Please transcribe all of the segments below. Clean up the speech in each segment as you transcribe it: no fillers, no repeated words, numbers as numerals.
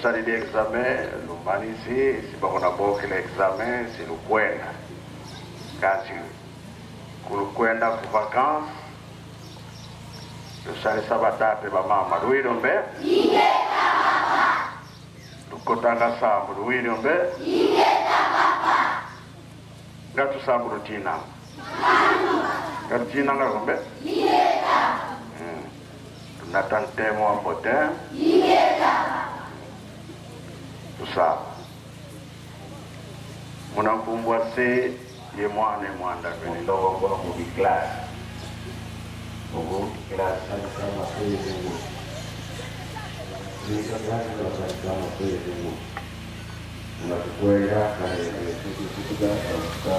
Lusalili examen lumanisi si bakona bokela examen si lukwenda kasi kulukwenda ku vacances lusalisa batate bamama luwilo mbe lukotanga sambu luwilo mbe nga tusambu lutinanga nga lutinanga kombe Lunata ntemo wa mbote tusaba munankumbwa se ye mwana emwanda vene Ndongo mu classe. Ubu classe kama kweli. Nisa classe kama kweli. Unatukwenda kare kutuka kutuka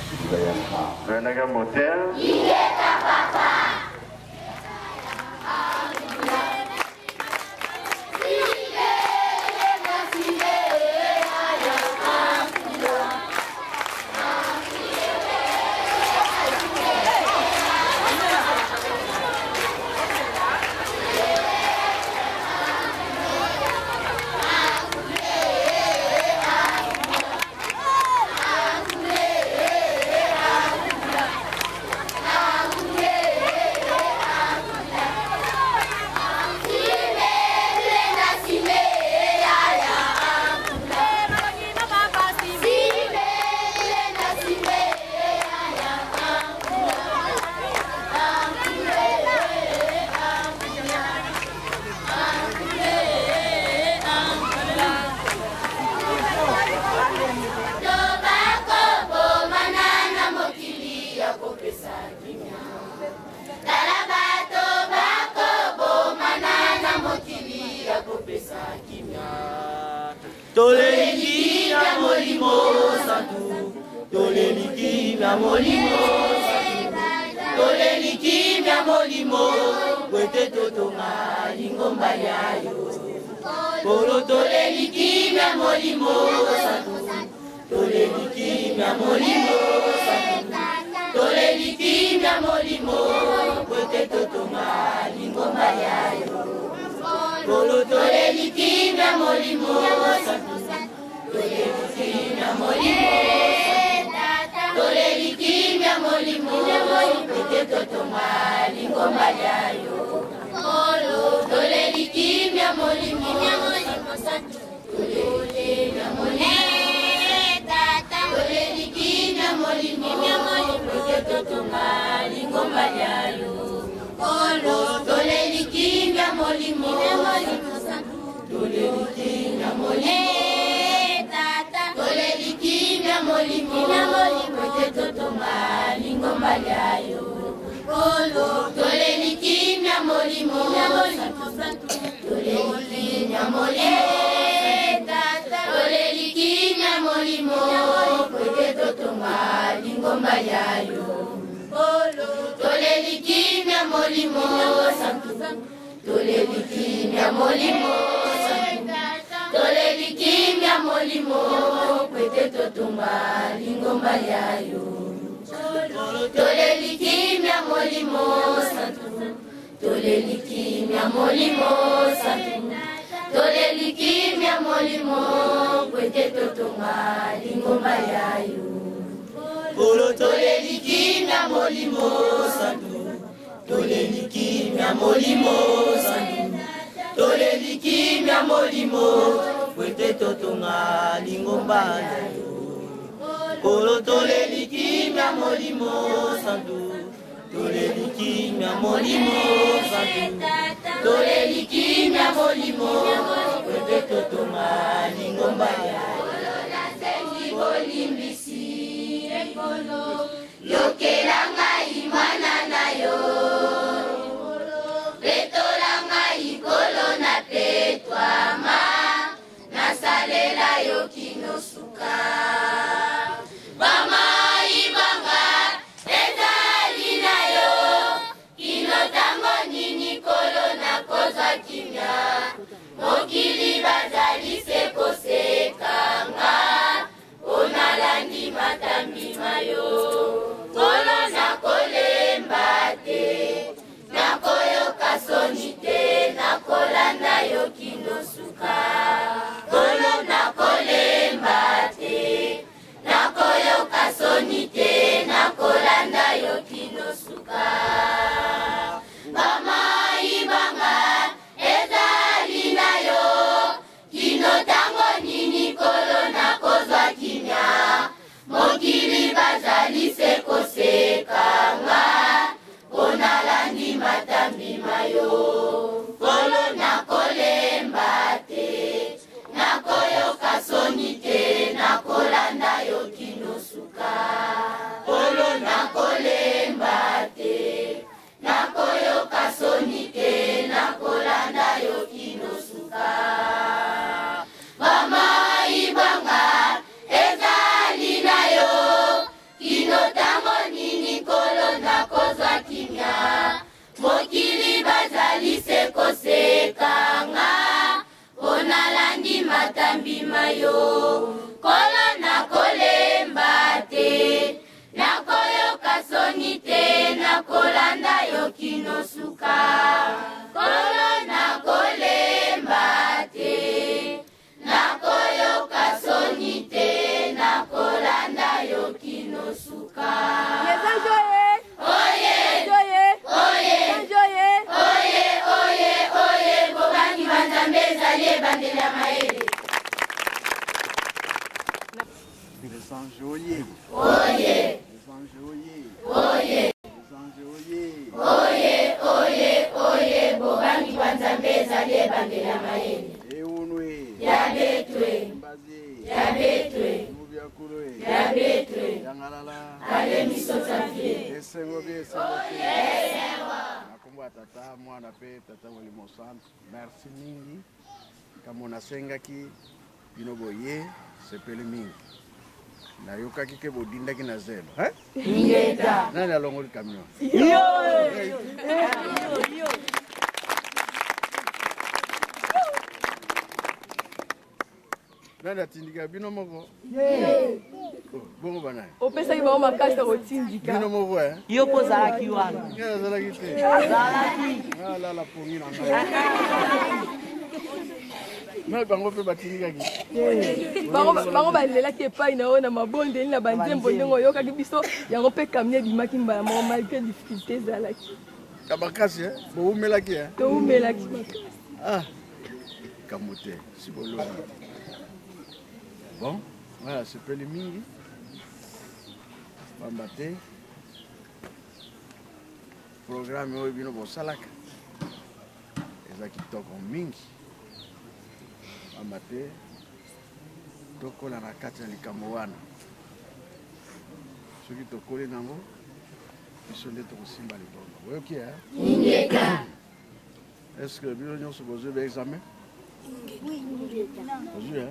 kutuka veneka mbote Toleliki na molimo santu, toleliki na molimo santu, toleliki na molimo, kwete totonga lingomba ya yo. Kolo toleliki na molimo santu, toleliki na molimo santu, toleliki na molimo, kwete totonga lingomba ya yo. Kolo toleliki na molimo santu, toleliki na molimo santu, toleliki na molimo, kwete totonga lingomba ya yo. Kolo toleliki na molimo santu, toleliki na molimo toleliki na molimo, kwete totonga lingomba ya yo. Kolo toleliki na molimo santu, toleliki na molimo toleliki na molimo, kwete totonga lingomba ya yo. Kolo toleliki na molimo santu, toleliki na molimo toleliki na molimo, kwete totonga lingomba ya yo. Toleliki na molimo santu, toleliki na molimo santu, toleliki na molimo, kwete totonga lingomba ya yo. Toleliki na molimo santu, toleliki na molimo santu, toleliki na molimo, kwete totonga lingomba ya yo. Kolo toleliki na molimo santu, toleliki na molimo santu, toleliki na molimo, kwete totonga lingomba ya yo. Kolo toleliki na molimo santu, toleliki na molimo santu, toleliki na molimo, kwete totonga lingomba ya yo. Bolimbisi ekolo yokela ngai mwana na yo, petola ngai kolo na petwama, nasalela yo kino suka. Bamai banga ezali na yo, kino tango nini kolo nakozwa kimia, mokili bazali se kosekanga, onalandi matambi mayo. Kolo nakolemba te, nakoyoka soni te, nakolanda yo kino suka. Kolo nakolemba te, nakoyoka soni te, nakolanda yo kino suka. Mama ibanga ezali na yo, kino tango nini kolo nakozwa kimia. Mokili bazali se kosekanga, mpo nalandi matambi mayo. Kolo nakolemba te, nakoyoka soni te, nakolanda yo kino suka. Kolo nakolemba te, nakoyoka soni te, nakolanda yo kino suka. Mama ibanga ezali na yo, kino tango nini kolo nakozwa kimia. Mokili bazali se kosekanga, mpo nalandi matambi mayo. Kolo nakolemba te, nakoyoka soni te, nakolanda yo kino suka. Kolo nakolemba te, nakoyoka soni te, nakolanda yo kino suka. Oye, oye, oye, oye, oye, bobangi ba Nzambe ezali ebandeli ya mayele. Les anges oye. Oye. Les anges oye. Oye. Les anges oye. Oye, oye, oye, bobangi bwa Nzambe ezali ebandeli ya mayele. Eunwe. Ya betwe. Mbazi. Ya betwe. Mubiakulwe. Ya betwe. Yangalala. Ale misota vie. Esengo bi esengo te. Nakombo ya tata mwana pe tata molimo santu. Merci mingi. Kamo nasengaki bino boye sepeli mingi. Nayokaki ke bodindaki na zelo. Hein? Ingeta. Nani alongoli camion? Yo. Nani atindika bino moko? Oh, bongo banani? Opesaki bango makasi ya kotindika. Bino moko eh? Yo mpo ozalaki wana. Ngai nazalaki te. Ozalaki. Ngai alala pongi na ngai. Me bango mpe batindikaki. Bango balelaki epai na yo na mabondeli na banzembo ndenge oyokaki biso yango mpe camion ebimaki mbala moko malgré difficulté ezalaki. Ya makasi eh? Bowumelaki eh? Towumelaki makasi. Ah, kambo te, si bolongi. Bon, ngai nasepeli mingi pamba te programme oyo bino bosalaka eza kitoko mingi pamba te tokola na kati ya likambo wana. Soki tokoli nango biso nde tokosimba libongo. Boyoki eh? Ingeta. Est-ce que bino nyonso bozwi ba examen? Bozwi eh?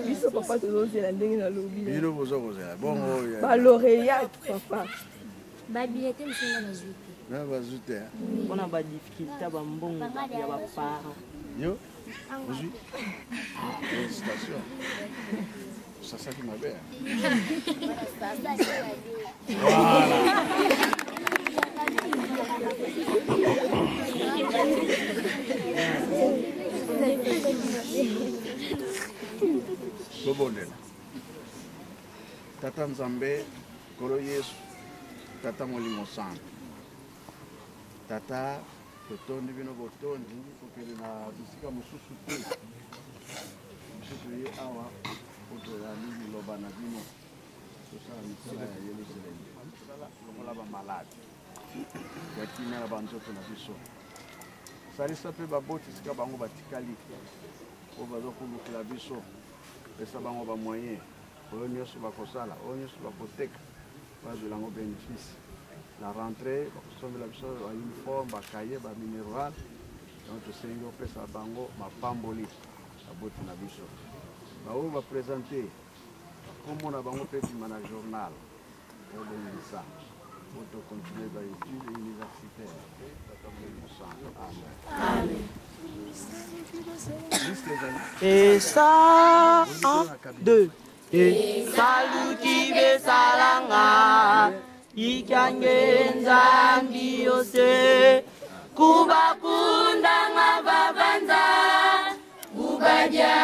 Biso papa tozozela ndenge nalobi. Bino boza kozela bongo oyo. Ba lauréat papa. Ba billetins mosusu nga nazwi te. Na bazwi te. Mpona ba difficulté ba mbongo ya ba parents. Yo ozwi? Félicitations. Osasaki mabe. Voilà. Tobondela. Tata Nzambe, Nkolo Yesu, Tata Molimo Santu. Tata, totondi bino botondi kokende na bisika mosusu te. Biso toye awa po toyambi liloba na bino. Tosala misala ya Yelusalemi. Tosala longola ba malade ya kimia na banzoto na biso. Salisa mpe baboti esika bango batikali oyo baza kolukela biso. Pesa bango ba moyen oyo nyonso bakosala, oyo nyonso bakoteka, bazwela yango bénéfice. La rentrée bakosombela biso ba uniforme, ba cahier, ba minerval. Donc tosengi opesa bango mapamboli baboti na biso. Baoyo ba présenter kombo na bango mpe bima na journal obongisa po to continuer ba études universitaires. Tata Molimo Santu. Amen. Amen. Liste ezali. Et ça, 1, 2. Et saluki besalanga ikange nzambi yose kubakundanga babanza kubadia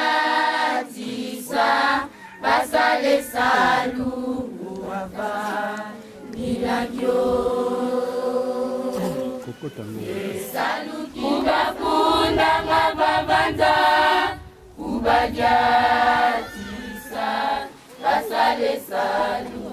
Basale salu Milakyo Kubafunda ngababanza Kubadyatisa Basale salu.